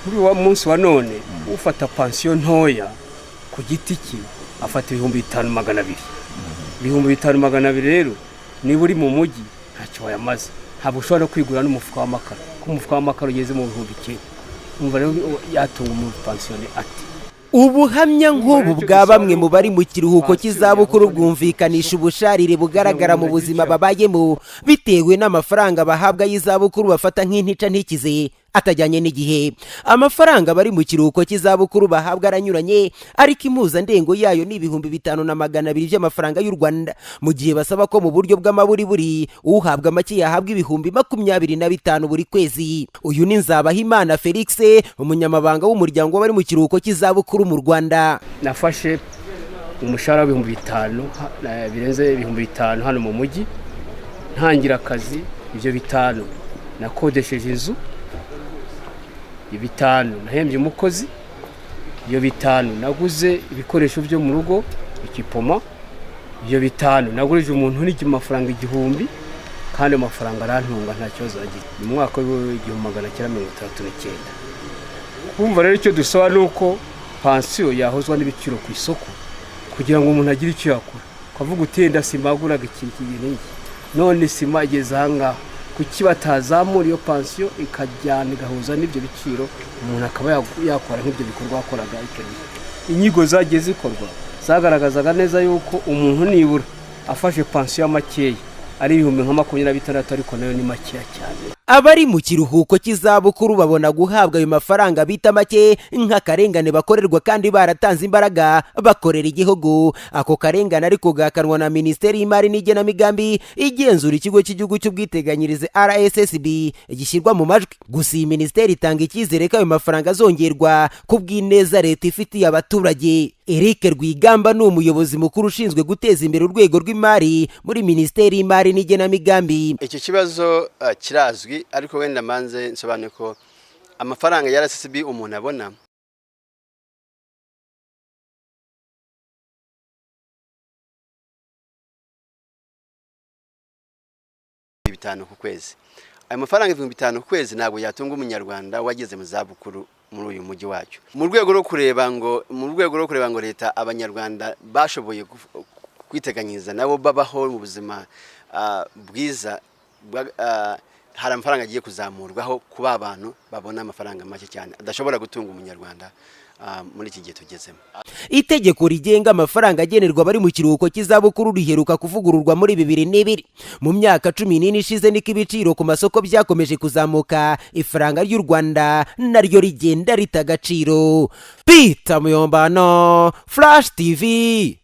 Kuri uwo munsi wa none, ufata pansiyo ntoya ku giti cye afata 5200. 5200 rero, niba uri mu mujyi ntacyo wayamaze, ntabwo ushobora no kwigura n'umufuka w'amakara, kuko umufuka w'amakara ugeze mu 9000. Umva rero, yatunga umupansiyone ati? Ubuhamya nk'ubu bwa bamwe mu bari mu kiruhuko cy'izabukuru bwumvikanisha ubusharire bugaragara mu buzima babayemo bitewe n'amafaranga bahabwa y'izabukuru bafata nk'intica ntikize, atajyanye n'igihe. Amafaranga bari mu kiruhuko cy'izabukuru bahabwa aranyuranye, ariko impuzandengo yayo ni 5200 by'amafaranga y'u Rwanda, mu gihe basaba ko mu buryo bw'amaburiburi uhabwa make yahabwa 25,000 buri kwezi. Uyu ni Nzabahimana Felix, umunyamabanga w'umuryango w'abari mu kiruhuko cy'izabukuru mu Rwanda. Nafashe umushahara w'5000 birenze 5000 hano mu mujyi ntangira akazi. Ibyo bitanu nakodesheje inzu, 5 nahembye umukozi, ibyo 5 naguze ibikoresho byo mu rugo, ikipoma, ibyo 5 nagurije umuntu n'amafaranga 1000, kandi amafaranga arantunga, nta kibazo yagize. Ni mu mwaka w'1969. Kumva rero, icyo dusaba ni uko pansiyo yahozwa n'ibiciro ku isoko, kugira ngo umuntu agire icyo yakora, ukavuga uti: "Wenda sima yaguraga iki iki n'iki, none sima igeze ahangaha, kuki batazamura iyo pansiyo ikajyana igahuza n'ibyo biciro, umuntu akaba yakora nk'ibyo bikorwa yakoraga icyo gihe?" Inyigo zagiye zikorwa zagaragazaga neza yuko umuntu nibura afashe pansiyo makeya ari ibihumbi nka 26, ariko nayo ni makeya cyane. Abari mu kiruhuko cy'izabukuru babona guhabwa ayo mafaranga bita make nk'akarengane bakorerwa kandi baratanze imbaraga bakorera igihugu. Ako karengane ariko gahakanwa na Minisiteri y'Imari n'Igenamigambi igenzura Ikigo cy'Igihugu cy'Ubwiteganyirize, RSSB, gishyirwa mu majwi. Gusa iyi minisiteri itanga icyizere ko ayo mafaranga azongerwa ku bw'ineza leta ifitiye abaturage. Eric Rwigamba ni umuyobozi mukuru ushinzwe guteza imbere urwego rw'imari muri Minisiteri y'Imari n'Igenamigambi. Icyo kibazo kirazwi, ariko wenda manze nsobanuye ko amafaranga ya RSSB umuntu abona 5,000 ku kwezi. Ayo mafaranga 5,000 ku kwezi ntabwo yatunga umunyarwanda wageze mu zabukuru muri uyu mujyi wacu. Mu rwego rwo kureba ngo leta, abanyarwanda bashoboye kwiteganyiriza nabo babaho mu buzima bwiza, hari amafaranga agiye kuzamurwaho kuba abantu babona amafaranga make cyane adashobora gutunga umunyarwanda muri iki gihe tugezemo. Itegeko rigenga amafaranga agenerwa abari mu kiruhuko cy'izabukuru riheruka kuvugururwa muri 2002. Mu myaka 14 ishize niko ibiciro ku masoko byakomeje kuzamuka, ifaranga ry'u Rwanda naryo rigenda rita agaciro. Peter Muyombano, Flash TV.